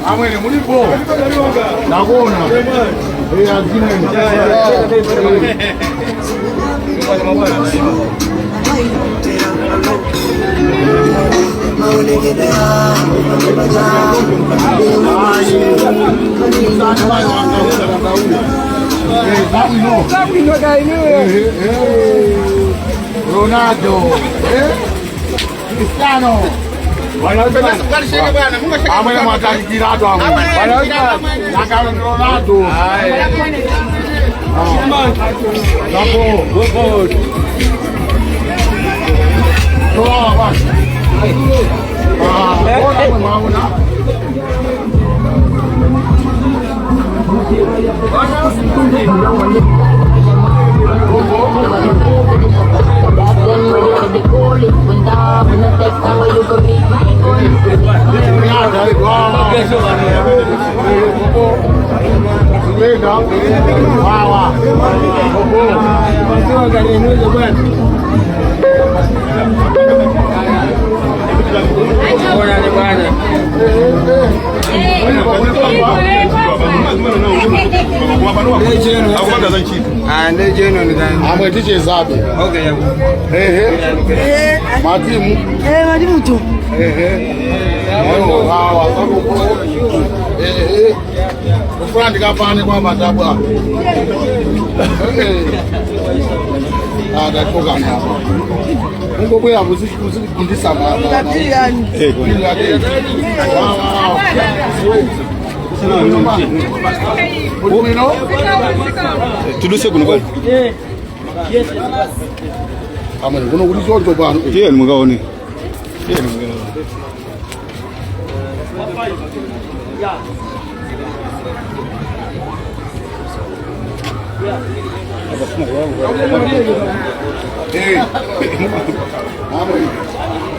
Amwene mulipo nakuona azimwene. Ronaldo, Cristiano. Amwene mwatalikiratu amwene. Nakalo ndi Ronaldo. Zapo. Toa basi. Ah, ona mwe mwaona. Amwe tichezabe. Ehe. Matimu. Matimu tu. Ehe. Wawa. Ehe. Kufura ndikapane kwa matabwa. Ndachoka nabo. Ungobwera muzikundisa mwana. Tiduse kuno bwana. Amene kuno kuti choncho pano. Tiyeni mukaone. Tiyeni mukaone.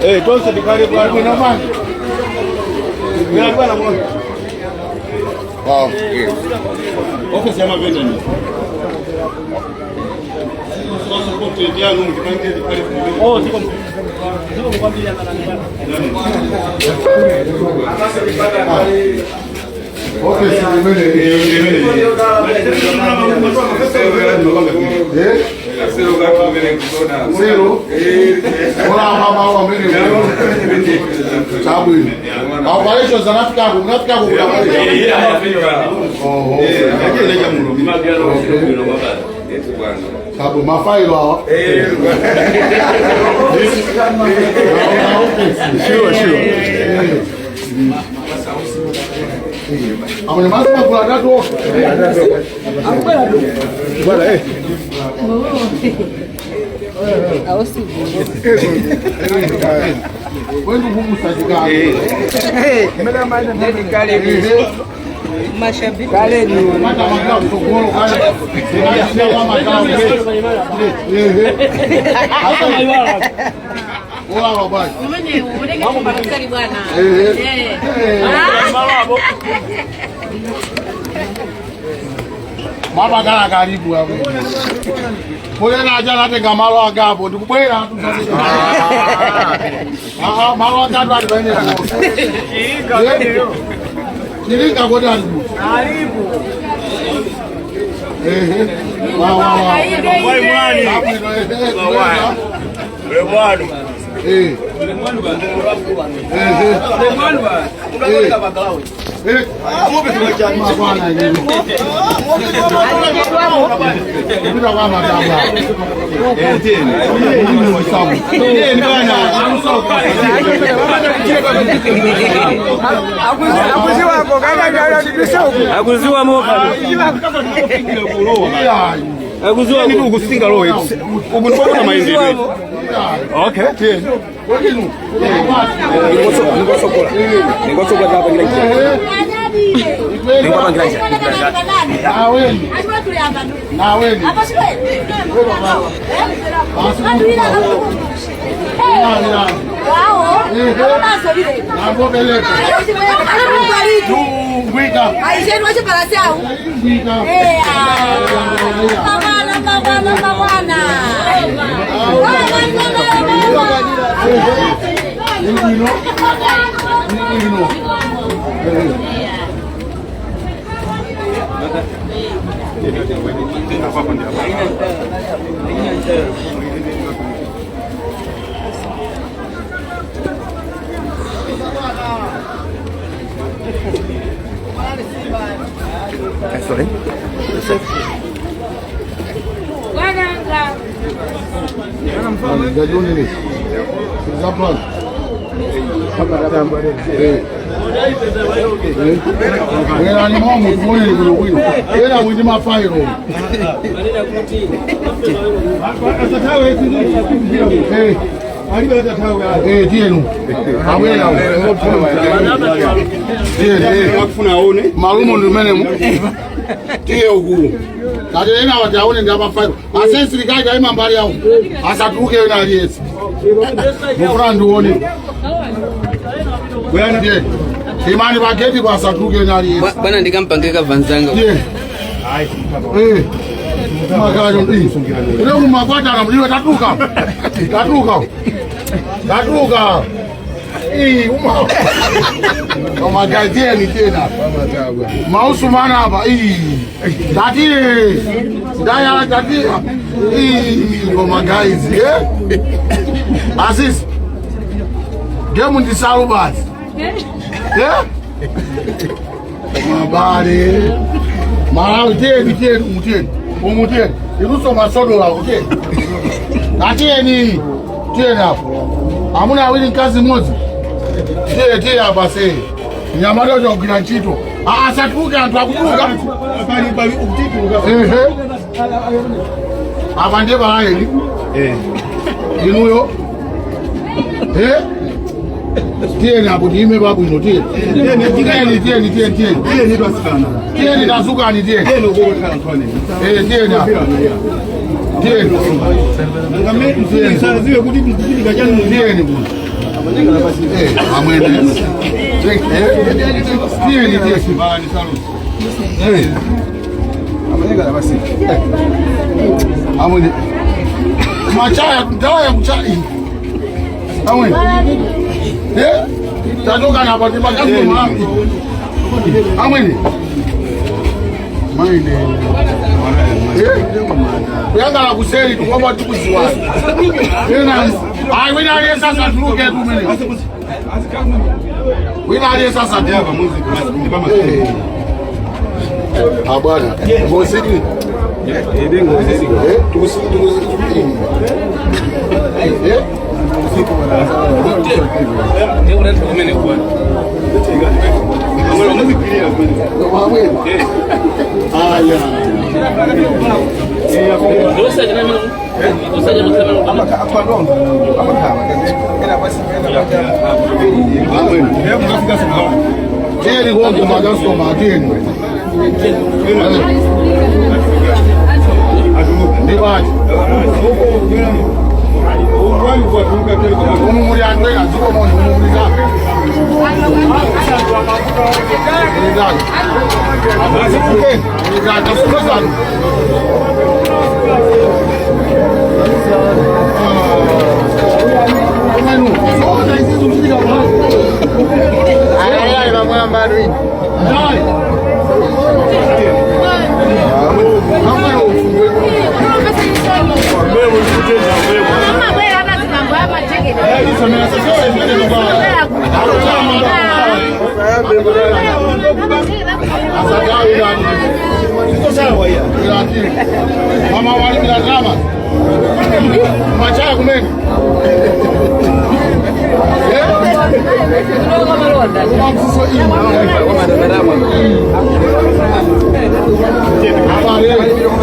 Eh, tonse tikhale bwana. Bwino bwana. Bwana bwana muno. Wow. Office ya mavenda ni. Sasa support yanu mtipange tikhale Oh, ziko Office imene. Eh? Zero. Ora mama wa mene. Chabwino. Operations anafikako, unafikako kuna. Oh. Sabu mafailo hawa. Sure, sure. Amene masima kula tatu ofa. Bwana eh. Wewe kumusajika. Mata manga mtogoro kale. Sina kama kama. Wawa bwana. Umene ulenge kumbali bwana. Eh. Eh. Mabakala karibu hapo. Bwera aja natenga malo agapo ndikubwera. Ah, malo agatu ali pene. Chilinga kodi ali ku. Alipo. Eh. Wa wa wa. Wai mwani. Lemwanu. Eh. Eh. Eh. Eh. Mabwana yenu. Kupita kwa matamba. Teni bwana. Akuziwako kana ndibisa uku. Akuziwa moka. Akuziwa Ndi ukusinga lowe. Uku ndikona maendeleo. Okay. Teni. Ningosokola. Ningosokola kapa ngira njira. Ningopa ngira njira. Naweni. Naweni. Nambobeleka. Ngwika. Ngwika. Ngwino. Ngwino. Sorry. Ngajoni ni. Zaplan. Eh. Wera ni momu tumone ni kuno kwino. Wera windi mafairo. Eh. Eh, tienu. Awera. Tienu. Akufuna aone. Malumo ndi menemu. Tiye uku. Kati ena wati aone ndi amafairo. Ase sirikali kaima mbali yawo. Asatuluke wena aliyesi. Mufuna ndione. Tiye. Imani bageti pasatuluke wena aliyesi. Bwana ndikampange kavanzanga. Tiye. Eh. Makalo ndi. Ule kumakwata na mliwe tatuka. Tatuka. Tatuka. Eh, uma. Kama ni tena. Mausu mana hapa. Eh. Tati. Daya tati. Eh, koma guys, eh. Aziz. Game ndi salu basi. Eh? Mabale. Malawi teni teni umuteni. Umuteni. Iruso masodola uteni. Atiyeni. Tiyeni hapo. Amuna awiri mkazi mmodzi. Tiye tiye apa sei. Nyamata chogwira ntchito. Asatuluke anthu akutuluka. Pali pali ukutituluka. Ehe. Apa ndiye palayeni. Eh. Inuyo. Eh? Tiyeni apo tiyime pabwino tiyeni. Tiyeni tiyeni tiyeni tiyeni. Teni twasikana. Tiyeni tazukani tiyeni. Teni ukukhala nkhone. Eh tiyeni apo. Tiyeni. Ngame msinisaziwe kuti mkuchitika chani mu Tiyeni kuno. Eh, amwene. Eh, tiyeni tiyeni. Bani salu. Eh. Amwene. Machaya ndaya kuchai. Amwene. Eh? Tatoka na pati pakazo mami. Amwene. Maine. Eh? Kuyangala kuseri tukomba tukuziwa. Ena, ai wina aliyesa satuluke tu mene. Wina aliyesa satuluke. Hapa muzi ndi pama. Ah bwana. Ngosiki. Eh, tukusi tukusi. Eh? Wawema. Aya. Amwene. Tiyeni konke makasitoma tiyeni. Ndibati. Umu muli anthu ena dziko moni umu muli zanu. Muli zanu. Muli zanu. Tasuka zanu. Komenu. Zoona izi zikuchitika pano. Ayayay pamwamba atwini. Ndani. Amwene ufungwe. Amabwera atazimambo amatekete. Mama walipira drama. Machaya kumene.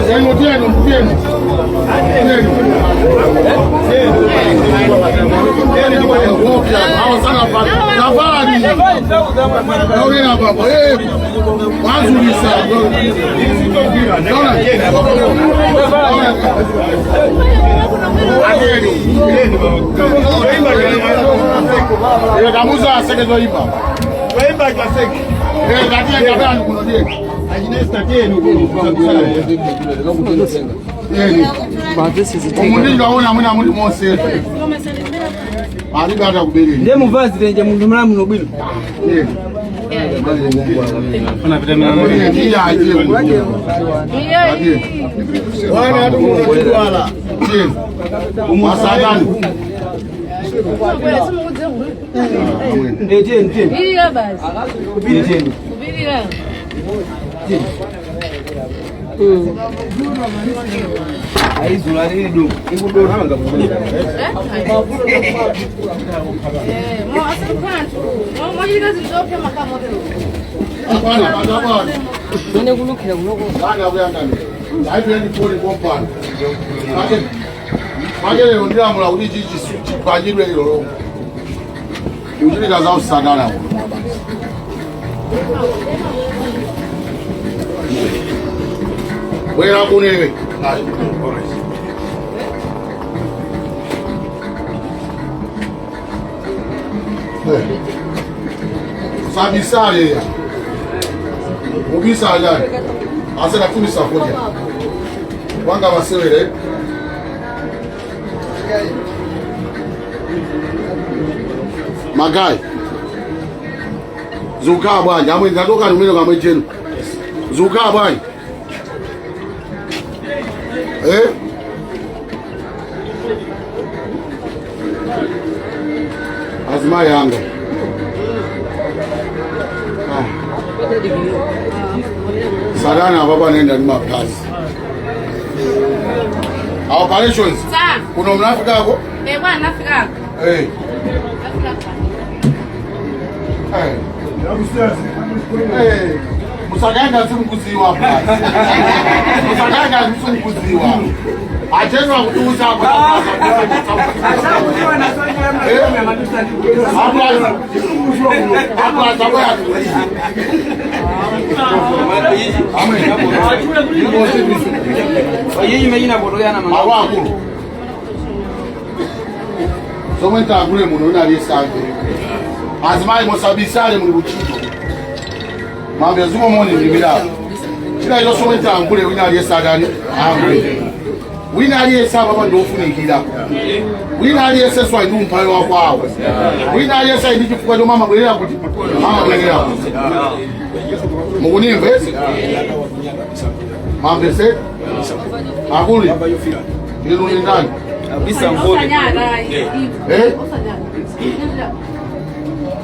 Tenu, tenu, tenu. Kamuza aseke zoimba. Omundingaona mwina muli monse. Alibe ata kubereka. Ndiye muvazi tenje munthu mlamu nobwino. Ndiye tiyeni tiyeni. Kupirira basi. Kupiri tiyeni. Kupirira. Aizula lili du. Ikudona ngakubuya. Eh, mo asiphantu. Mo mochita zinthu zopsa makamoto. Ine kulukhira kuloko. Makelero ndilamula kuti chichi chipanyidwe ilo lomwe kuchitika za usadana kuno mwabasi. Bwera kuno iwe. Usabisale ya. Ubisale yani. Asena kumisa kodya. Wanga basewere. Magai. Zuka bwanji amwe ndatoka nimene kamwe chenu. Zuka bwanji. Eh? Azima yanga. Ah. Sarana baba nenda ni makazi. Operations. Sa. Kuno mnafikako? Eh, bwana nafikako. Eh. Nafikako. Eh. Eh. Musaganga simukuziwa basi. Musaganga simukuziwa. Achenwa kutuuza hapa. Asakuziwa na swali la mna madusa ndi. Hapa hapa hapa. Yeye meyina bodogana mama. Awakulu. Somwe ntagule muno unaliyesange. Azimai musabisale muli kuchito. Mambe zumo moni ndimira. Chila izo somwe ntangule wina aliyesagani. Angule. Wina aliyesaba baba ndofunikira. Wina aliyeseswa ndi umphawi wakwawo. Wina aliyesa ndi chifukwa cho mama bwerera kuti mama bwerera. Mukunimve? Mambe se? Akuli. Inu ni ndani? Abisa ngole. Osanyara. Eh? Osanyara.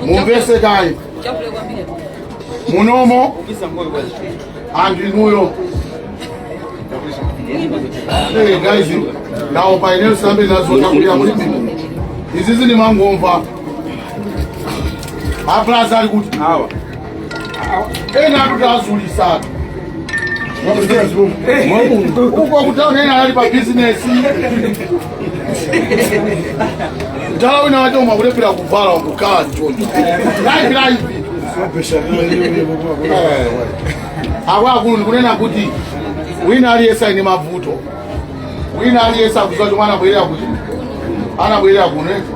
Mumvese kai. Munomo Abisa ngole bwana. andinuyo. Hey guys, now by now sambe nazo takuya mulipi. Izizi ni mangomva. Aplaza ali kuti Hawa. ena atutazulisa. Uko kutaona ena ali pa business. Mtala wina wacho umakulepera kuvala kukhala choncho. Live live. Awakulu ndikunena kuti wina aliyesa ine mavuto. Wina aliyesa kuzoa chomwana bwerera kuti Anabwerera kuno eti.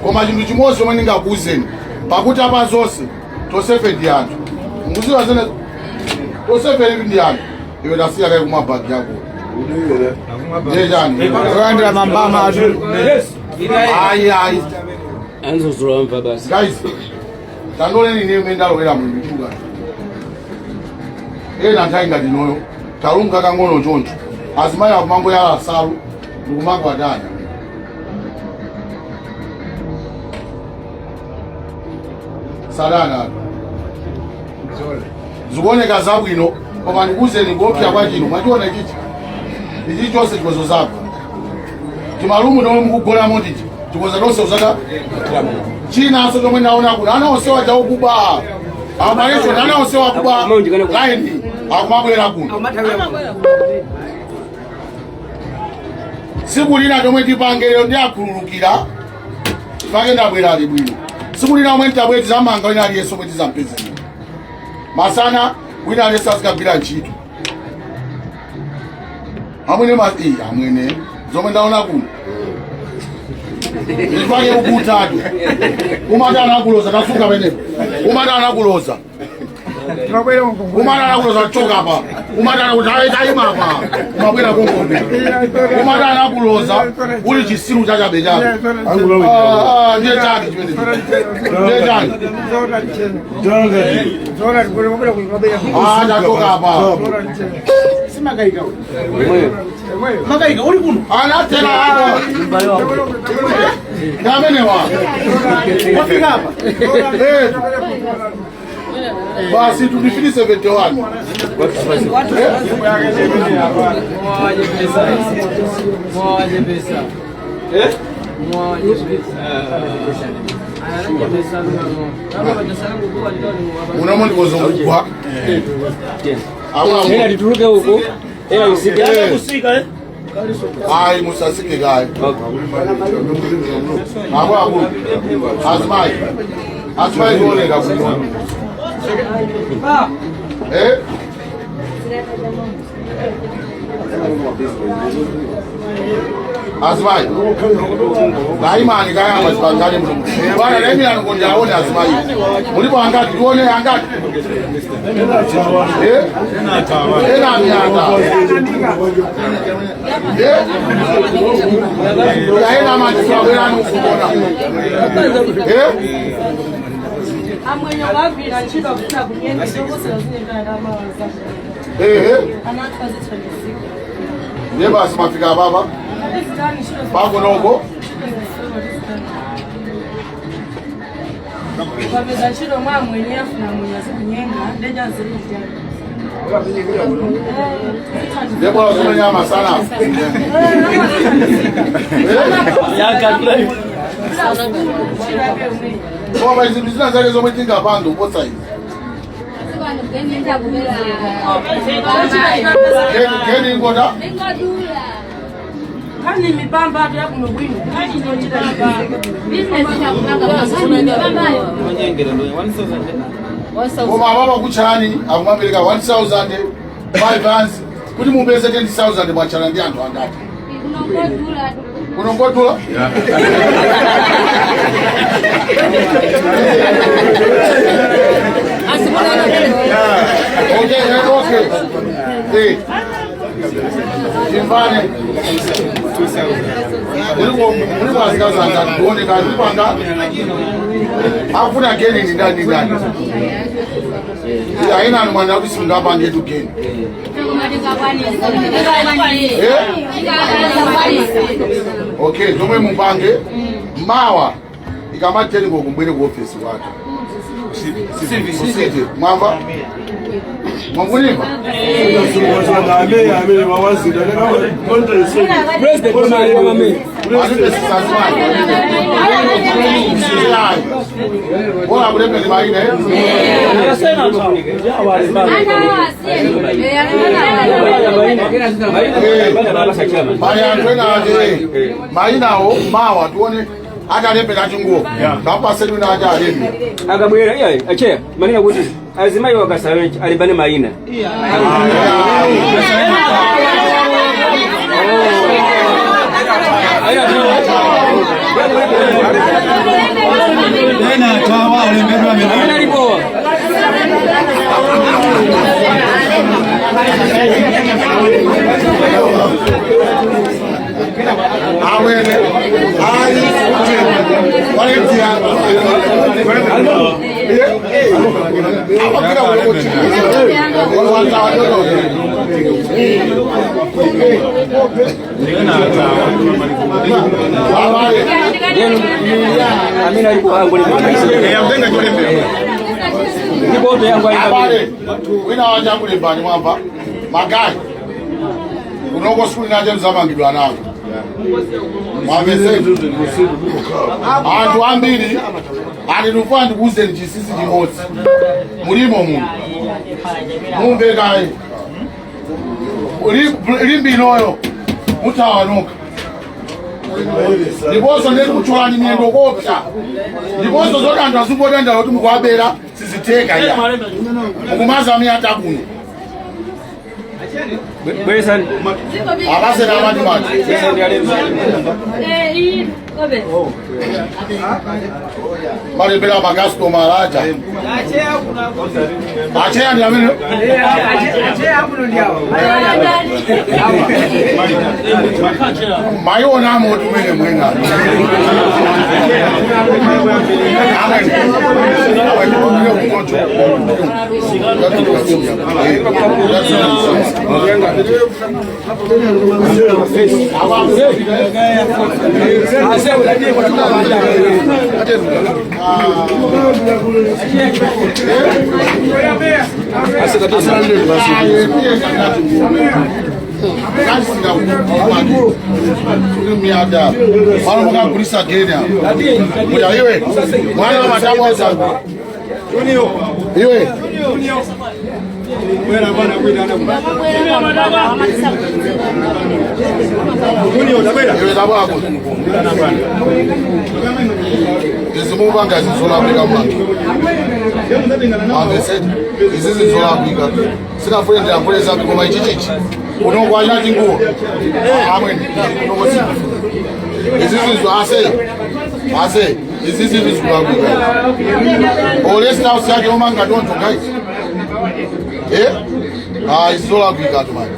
Koma chinthu chimodzi chomwe ndingakuwuzeni, pakuti apa zonse tonsefe ndi anthu. Mukuziwa zene, tonsefe ndi anthu. Iwe tasiya kaye kumwa bagi yako. Ndiye chani? Kulandira mambama atu. Ayi, ayi. Anzozulomva basi. Guys, tandoleni ine imene ndalowera mu mituka. Ena nthawi ngati inoyo talunga kang'ono choncho, azimayi akumangoyala nsalu ndikumakwatana. Sadana zikuoneka zabwino, koma ndikuwuzeni kuopsa kwa chino. Mwachiona ichichi, ichi chonse chikozo zako timalumu tomwe mukugonamo tichi tikoza tonse usata chinanso chomwe ndaona kuno, ana onsewa chakuba amalecho, ana onsewa kuba laini akumabwera kuno. Tsiku lina chomwe tipange lero, ndi akhululukira pake ndabwera ali bwino. Tsiku lina omwe nditabwere, tizamanga wina aliyense omwe tizampeze masana, wina aliyense azikagwira ntchito. Amwene, ma amwene, zomwe ndaona kuno ndipake ukutatu umati anakuloza. Tasuka penepo, umati anakuloza, umati anakuloza, choka pa, umati anakuti tayima pa, umabwera konkombe, umati anakuloza, uli chisiru chachabe chabe. Ah, ah, ndiye chake chimene, ndiye chake. Ah, tachoka pa. Makaika uli kuno. Anatera apa ndamenewa. Wafika apa. Eh. Basi tulifili 71. Mwaje pesa. Mwaje pesa. Mwaje pesa. Anajepesa no. Unomo ndikozongugwa. Ena tituluke huko. Ena usike. Kusika eh. Ayi, musasike kayi. Akuluakulu, azimayi, azimayi, kuoneka bwino. Eh? Azimayi, daimani kayamba zipangane muno bwana, daimani kundi aone azimayi mulipo angati, tione angati. Eh? Ena miata. Eh? Yaena matisabwerani ukubona. Eh? Amwenye wagwira ntchito akufuna kunyenga zokosera zinengana namawaza. Eh, Anathu azithandizika. Ndiye basi mafika baba. Azitani ntchito. Pakunoko. Ukapeza ntchito mwa mwenye afuna mwenye azikunyenga ndeja zirudya. Ndiye bora zimenya masana. Eh? Koma izi zina zake zomwe tingapanga kuposa izi. Geni geni ngota. Kani mipamba atu yakuno bwino inochita mipamba. Koma baba kuchani akumapereka 1000 5 kuti mupeze 20,000, mwachana ndi anthu angati? Kunongodula. Okay. Eh. Timvane. Muliko azikazi angati? Tuone kati panga. Akufuna geni ni ndani ndani. Ya ina mwana kuti singapange tu geni. Eh? Okay, zomwe mupange mawa ikamateni kokumbwere ku office kwathu. Kusiti, mwamva? Mwakunimva? President mama. Alipe sisazimani. Bora kulembe maina eh? Pali anthu ena ati mainawo mawa tione atalembera chinguo. Kapaseni wina ati alembe. Akabwera iya acheya manena kuti azimayi wakasala alibane maina. Aina Amagwira kulokochi. Amene alipo angu Amtenga cholembera. ndipo yangu ali Abale, wina wachakulembani mwamba magayi unoko sukuli nache mzamangidwa nawo mwamveseni anthu ambiri ati ndikufuna ndikuwuzeni chinsinsi chimodzi mulimo muno mumvekayi limbi inoyo muthawanuka ndiponso ndeti kuthyolani miyendo kopsa ndiponso zoti anthu azipotendera kuti mukuwabera sizitheka iya mukumaza miyata kuno bweresani akasera amatimati bweresani alemba malembera makasitoma alaja acheya ndi amene maionamo kuti umene mwena Mwana mukagurisa geni apa. Muta iwe mwana wa matabu iwe iwe tabu ako izimupanga zizolapika mwantu amveseti izi zizolapika sinafune ndilankhule zambi koma ichichichi unongwanya tinguwo amweni unongosi izi zizo ase ase izi zinthu zikulapika olesi house yake omanga donto guys ah izolapika tumani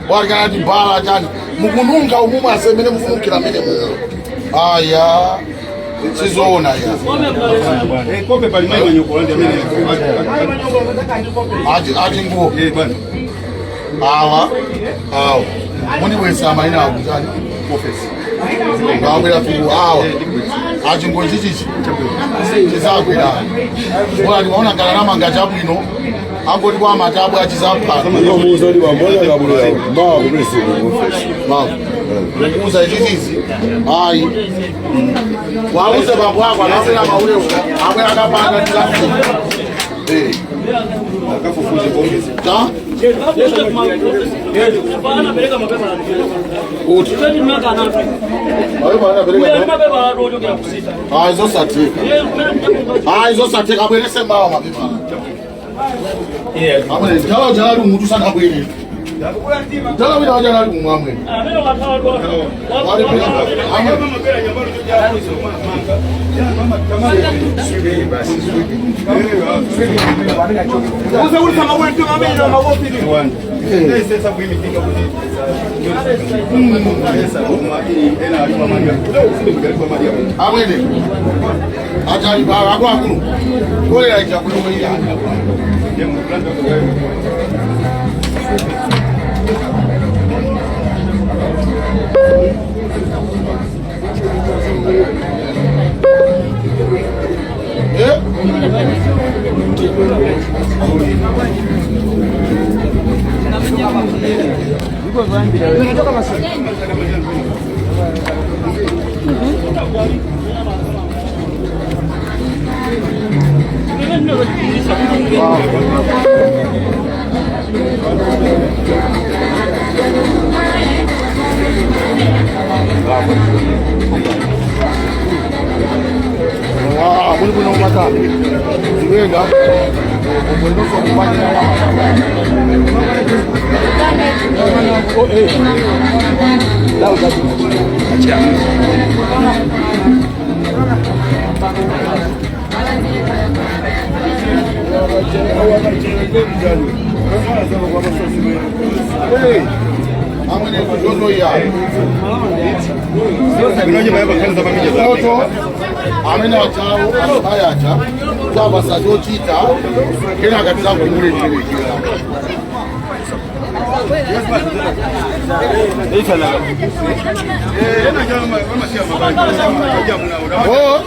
walikana ti bala chani mukununga umumu asemene mukunukira mene muno aya sizoona ya Kope pali mai manyoko ndi amene. ati nguwo Eh bwana. awa awa mundibwesa maina ako chani Office. ngawabwera fiku awa achingo chichichi chizakwera bora ndimaona ngalanamanga chabwino angoti kwa matabwa achizaphana kuuza ichichizi ayi wauze bambo ako anafera maule amwe akapanda tizafika Akafufuze office. ta kuti ayi zosatheka ayi zosatheka abwerese mawa mapepa amwene jala jala ali umutu sanabwere jala wina wajala ali umu amwene amwene achali akuluakulu kolera ija kunokuira Eh? Ah, muli kuno mata. Zikuenda. Omwenoso kupanya. Oh, eh. Hey, amwene kujozo ya. Moto amene achawo ayacha tabasa chochita kenaka tizakumulechera. Oh.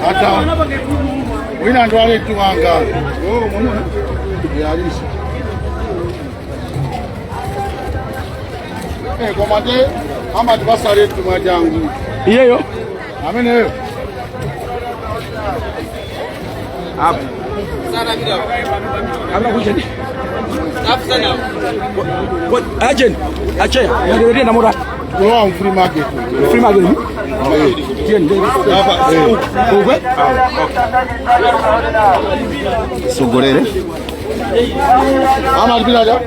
Ata wina ndo aletiwanga yalisi koma te amati basaletu mwajangu Iyeyo. ameneyo. Apo. Amna kuja ni. What agent? Ache. Ndio na mora. Kulowa free market. Free market. Tien. Apa? Ukwe? Sogolere. Amalipira ja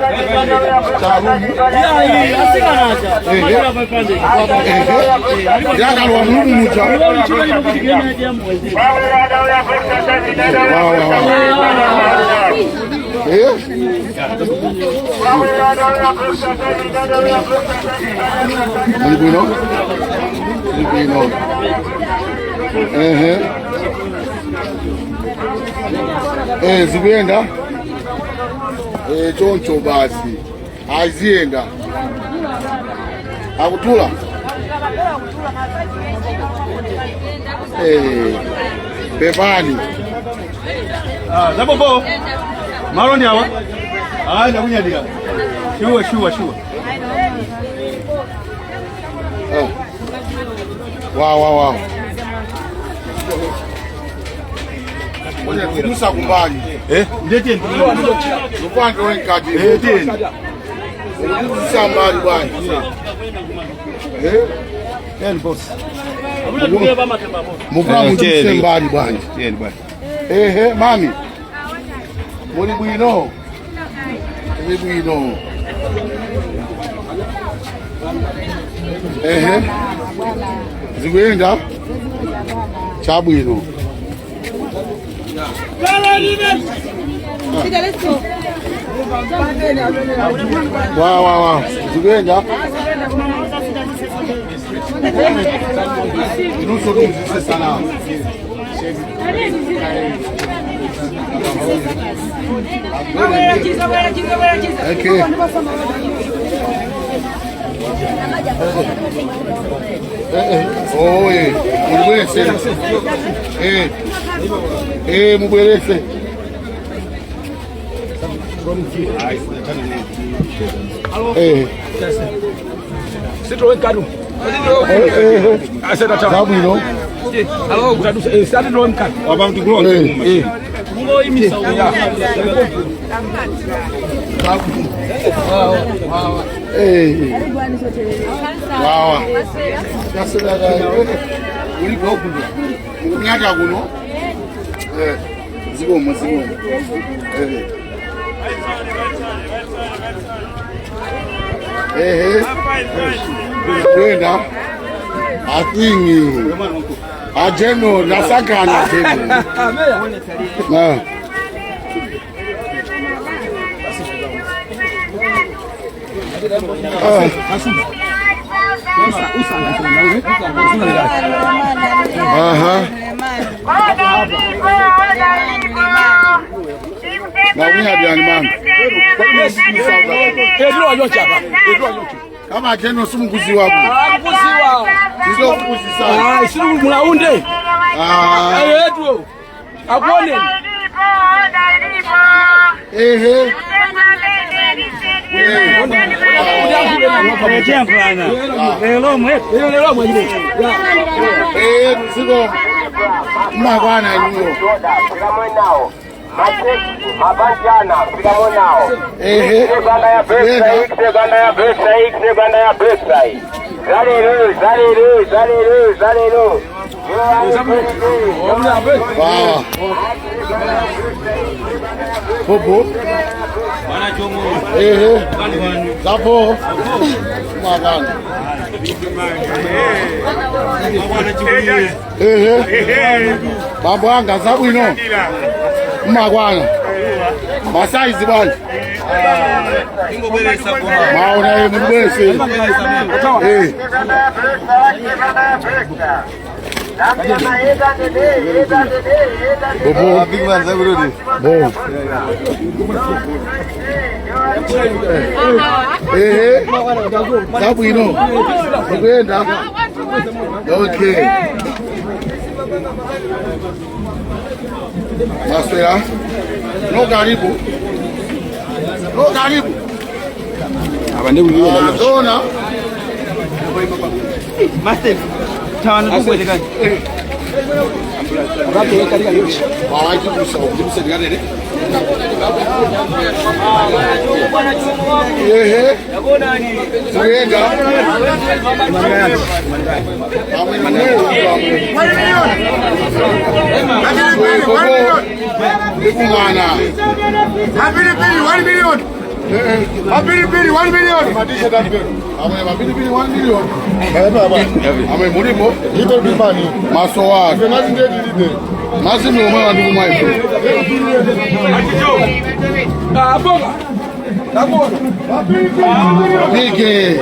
charumu yakalwa mulumu muja. Muli bwino? Muli bwino. Ehe. Zikuyenda? Choncho basi. Aziyenda. Akutula? Pepani. Zabobo. Malo ndi awa. Ah, ndakunyadira. Shuwa shuwa shuwa. Wow, wow, wow. Kudusa kumbali. Ndiye tiyeni. Lupande wenkati. Tiyeni. Kudusa mbali bwana. Tiyeni boss. Mukula muduse mbali bwana. Tiyeni bwana. Ehe, mami. Muli bwino. Muli bwino. Ehe. Zikuyenda? Chabwino. Wow, wow, wow. Zikuyenda? Inuso tumzise sana. Okay. Oye, mubwerese. Mubwerese. Sitro kadu. Zabwino. Alo, kadu. Sitro mkadu. Apa mtikulowa. Wawa. Uli gokuno. Mukunyata kuno. Zikomo zikomo. Kwenda. Atingi. Ajeno nasakana ajeno. Na. Aha. Nakunyadira mama. Kama ajeno simukuziwa ku. Akuziwa. Sizo kuzisana. Ah, isiru mulaunde. Ah. Yetu. Akuone. Ehe. Ziko mmakwana inuyo. Ehe. Wawa. Bobo. Ehe. Zapo. Mmakwana. Ehe, bambo anga zabwino, mmakwana masaizi bwanji? Maona ye mubwerese. Eh. Bobo. Big man zabwino. Bo. Ehe. Zabwino. Tikuyenda. Okay. Maswera. No karibu. No karibu. Apa ndi kuliwa. Dona. Master, tawano tubwetekani. Ehe. Tikuyenda. Ndikumana. Mapilipili 1 million. Mapilipili 1 million. Amwe mapilipili 1 million. Amwe mulipo Little big man. masowa. Mazi ndiye lide. Mazi ni omwe ndikumwa ife. Ah, boga. Nike.